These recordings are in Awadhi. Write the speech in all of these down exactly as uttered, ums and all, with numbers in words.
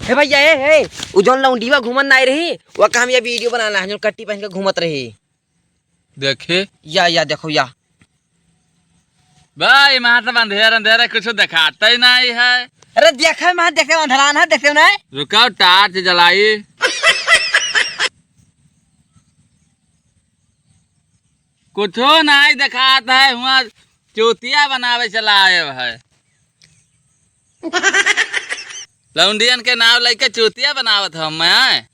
हे भैया, हे, हे, उ जौन लौंडीवा घूमत नाई रही, वो का हम ये वीडियो बनाना है, जौन कट्टी पहन के घूमत रही। देखे? या, या, देखो, या। भाई, वहाँ तो अंधेर, अंधेर है, कुछ दिखाता ही नहीं है। अरे, देखे, वहाँ देखे, अंधरान है, देखे नहीं? रुकाओ, टार्च जलाई। कुछो नाई देखात है, हुआँ चूतिया बनावे चला आए है। लौंडियन के नाव लइके चूतिया बनावत हम मैं।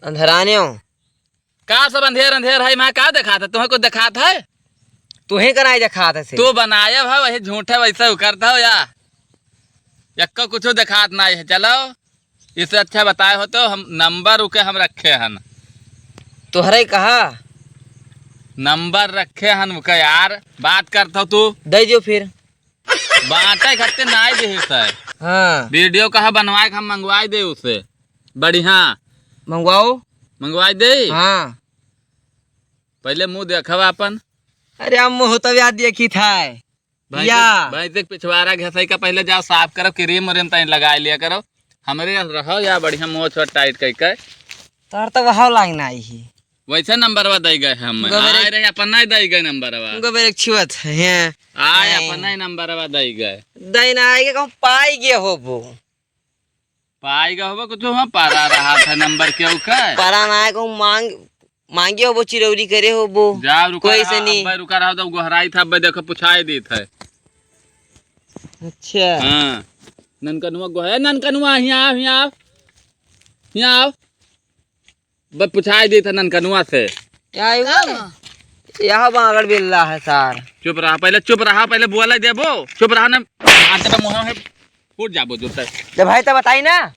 अंधरानियों। का सब अंधेर अंधेर है, मैं का देखात है? तुम्हें कुछ देखात है? तुहे का नाई देखात है से। तू बनाए हो, वही झूठे वैसे उकरत हो या? यक्को कुछो देखात नाई है। चलो, इससे अच्छा बताए हो तो हम नंबर उके हम रखे हन। तोहरे कहा? नंबर रखे हन उके यार, बात करत हो तू। दे दियो फिर। बांटे खातिर नाई देहिस है। हाँ। वीडियो कहा बनवाए के हम मंगवाई दे उसे। बढ़िया। मंगवाओ। मंगवाई दे? हाँ। पहले मुंह देखब आपन। अरे हम मुंह तो याद देखी था। भैंस या। के, भैंस के पिछवाड़ा घसई का पहले जाओ साफ करो, क्रीम व्रीम तनी लगाई लिया करो। हमरे यहाँ रहो या बढ़िया मोछ ओछ टाइट कई के। तोहर तो वह लाइन आई ही। वैसे नंबरवा दई गए हम। गोबर आए एक रहे अपन नहीं दई गए नंबरवा। गोबर एक छुअत है, हैं। आए हैं। अपन नहीं नंबरवा दई गए। दई ना आए के कहूँ पाई गए होबो। पाई गए होबो कुछ वहाँ पारा रहा था नंबर के ऊपर। पारा ना आए कहूँ मांग, मांगे होबो चिरौरी करे होबो। जा रुका कोई रहा, से नहीं। अब्बे रुका रहा तो गोहराई था, अब्बे देखो पुछाई दी था। अच्छा। हाँ। ननकनुआ गोहरा, ननकनुआ हियाँ आओ, हियाँ आओ। हियाँ आओ। बस पुछाई दी था ननकनुआ से। या आइबो? का? यह बांगड़ बिल्ला है सार। चुप रहा, पहले चुप रहा, पहले बोले देबो। चुप रहा ना, मारते पे मुंह है, फूट जाबो जूते। जब भाई तो बताई ना।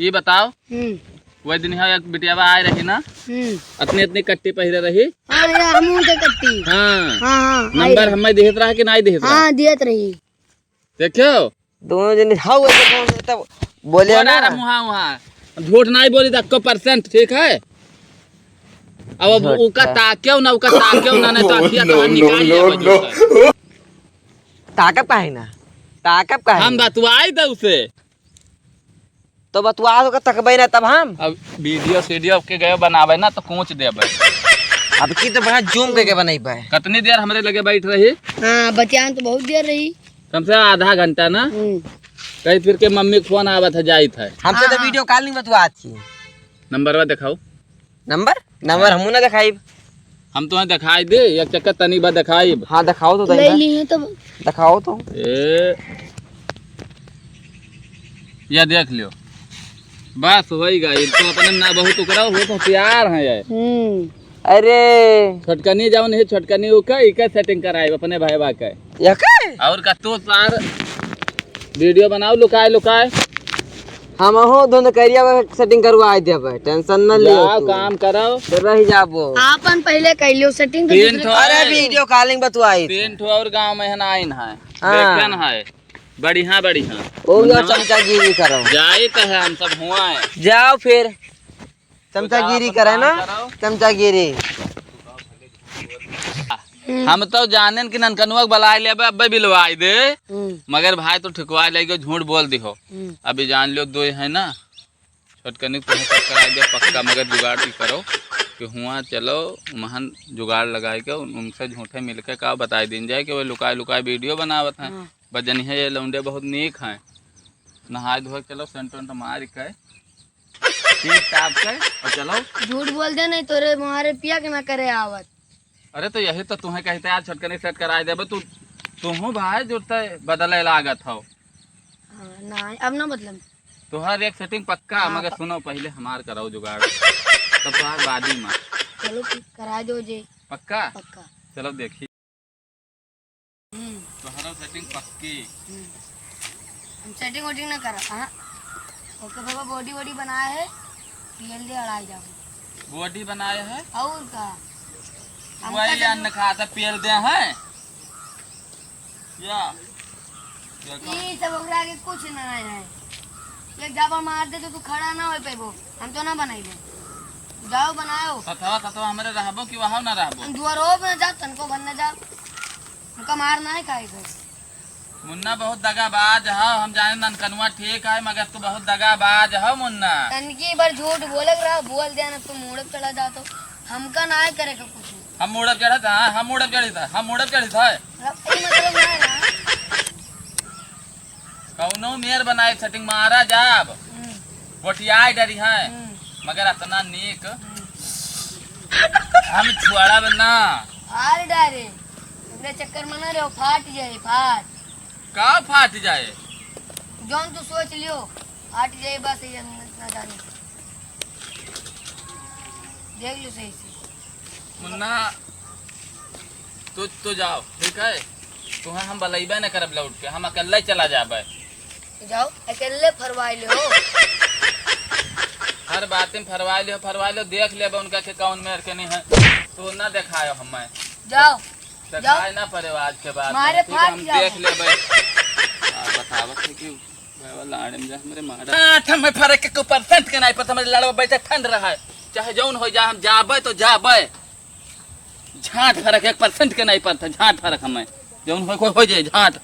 ये बताओ, हम्म। वही दिन यहाँ एक बिटियावा आए रही ना, हम्म। अतनी अतनी कट्टी पहिरे रही। हाँ, या हमू के कट्टी। हाँ। हाँ, हाँ, आई नंबर रही। हमें देहत रहा कि नहीं देहत रहा? हाँ, दियत रही। देखो, दोनों जने हाँ, वो तो कौन है तब बोले बोला ना। रहा मुहा, मुहा। झूठ नहीं बोली तो अक्को परसेंट, ठीक है? अब, अब झूठा। उका ताक्यो ना, उका ताक्यो ना, नहीं तो अखिया तो हम निकाल लिया बजूता। ताकब काहे ना? ताकब काहे हम ना? बतवाई दे उसे। तो बतवा दो, तकबे ना तब हम। अब वीडियो सीडियो के गए बनावे ना तो कूच देबे। अब की तो बड़ा जूम करके बनइबे। कितनी देर हमरे लगे बैठ रही? हाँ, बतियान तो बहुत देर रही। कम से कम आधा घंटा ना। हम्म। कहीं फिर के मम्मी के फोन आवत है, जाइत है। हमसे तो हाँ, हाँ। वीडियो कॉल नहीं बतवात थी। नंबरवा दिखाओ। नंबर? नंबर हाँ। हमू ना दिखाइब। हम तुम्हें दिखाई दे, एक चक्कर तनी बा दिखाइब। हाँ, दिखाओ तो ले तनी। ली है तो। दिखाओ तो। ए, या देख लियो। बस होई गई, तो अपने ना बहुत उकरा हो तो होशियार है ये। हम्म। अरे। छोटकनी जाओ नहीं, छोटकनी उका, इका सेटिंग कराइब अपने भाई बा के। या का? और का तू सार वीडियो बनाओ लुकाए लुकाए। हम हो दोनों करिया बा सेटिंग करवाए देबे, टेंशन न लियो जाओ तू। काम करो। तो रह जाबो। आपन पहले कर लियो सेटिंग तो तीन दूसरे ठो अरे है। वीडियो कॉलिंग बतवाई। तीन ठो और गांव में है ना आइन है। हाँ। देखन है। बढ़िया बढ़िया। ओ या मतलब चमचागिरी करो। जाई तो है हम सब हुआ है। जाओ फिर। चमचागिरी करे ना, चमचागिरी। हम्म। हम तो जानेन कि ननकनुआ के बलाए लेबे, अब्बे बिलवाई दे। हम्म। मगर भाई तो ठिकवा लेगो, झूठ बोल दिहो। हम्म। अभी जान लियो, दो है ना, छोटकनी को तुम सब कराई दे पक्का, मगर जुगाड़ भी करो कि हुआ चलो, महन जुगाड़ लगाए के उन-, उनसे झूठे मिलके का बताई दीन जाए कि वो लुकाए लुकाए वीडियो बनावत हैं। हाँ। बजनी है ये लौंडे बहुत नीक हैं, नहाए धोए के चलो, सेंट वेंट मार के। टिप टाप के और चलो। झूठ बोल दे, नहीं तोरे मारे पिया के ना करे आवत। अरे तो यही तो तुम्हें कहते यार, छोटकनी सेट कराए देबे तू। तुहू भाई जुटते बदले लागत हो। हाँ, ना, अब ना बदलम। तोहार एक सेटिंग पक्का, हाँ, मगर प- सुनो, पहले हमार कराओ जुगाड़, तब तोहार बादी माँ। चलो ठीक, करा दो जे। पक्का? पक्का। चलो देखी। हम्म। तोहरा सेटिंग पक्की। हम्म। हम सेटिंग वेटिंग ना करा, हाँ। ओके बाबा, बॉडी वॉडी बनाए है, पी एल दे अड़ाई जाओ। बॉडी बनाए है? और का? हमका वही सब अन्न खाता पी एल दे हैं। या, या का? ई सब ओकरा आगे कुछ ना है। एक झापड़ मार दे तो तू खड़ा ना हो पेबो। हम तो ना बनाइबे। जाओ बनाओ। सतवा, सतवा हमरे रहबो कि वहाँ ना रहबो? हम दुआरो पे ना जाओ, तनको भर ना जाओ। हमका मार ना है खाए के। मुन्ना बहुत दगाबाज हौ, हम जाने ननकनुआ ठीक है, मगर तू बहुत दगाबाज हौ मुन्ना। तनकी बार झूठ बोलक रहा, बोल दिया ना, तू मूड़प चढ़ा जातो, हमका ना आए करे का कुछ। हम मूड़प चढ़त है, हम मूड़प चढ़त है, हम मूड़प चढ़त है। मतलब, ई मतलब ना है ना। कौनो मेर बनाए setting मारा जाब, हम्म। गोटियाए डरी है, हम्म। मगर अतना नीक हम्म। हम छुआड़ा बे ना। फाड़ डारे, एकरे चक्कर में ना रहो, फाट जाए, फाट। का फाट जाए? जौन तू सोच लियो, फाट जाए बस, ये न, न जाने। देख लो सही से। मुन्ना, तू, तू जाओ, ठीक है? तुहें हम बलैबे न करब लौट के, हम अकेले चला जाबे। तो जाओ, अकेले फरवाई ले हो। हर बात में फरवाई ले हो, फरवाई ले हो, देख लेबे उनका के कौन मेर के नहीं है। तू ना देखायो हमें। जाओ। देखाए ना पड़े आज के बाद। मारे ठीक है, फाट हम जाओ। देख लेबे। आ, बतावत है कि बाबा लाड़े में जा हमरे मारा। आठ में फरक के ऊपर सेंट के नहीं पता, हमरे लड़वा बैठे ठंड रहा है। चाहे जौन हो जा, हम जाबे तो जाबे। झांट फरक एक परसेंट के नहीं पड़ता, झांट फरक हमें। जौन हो, हो, हो जाए झांट।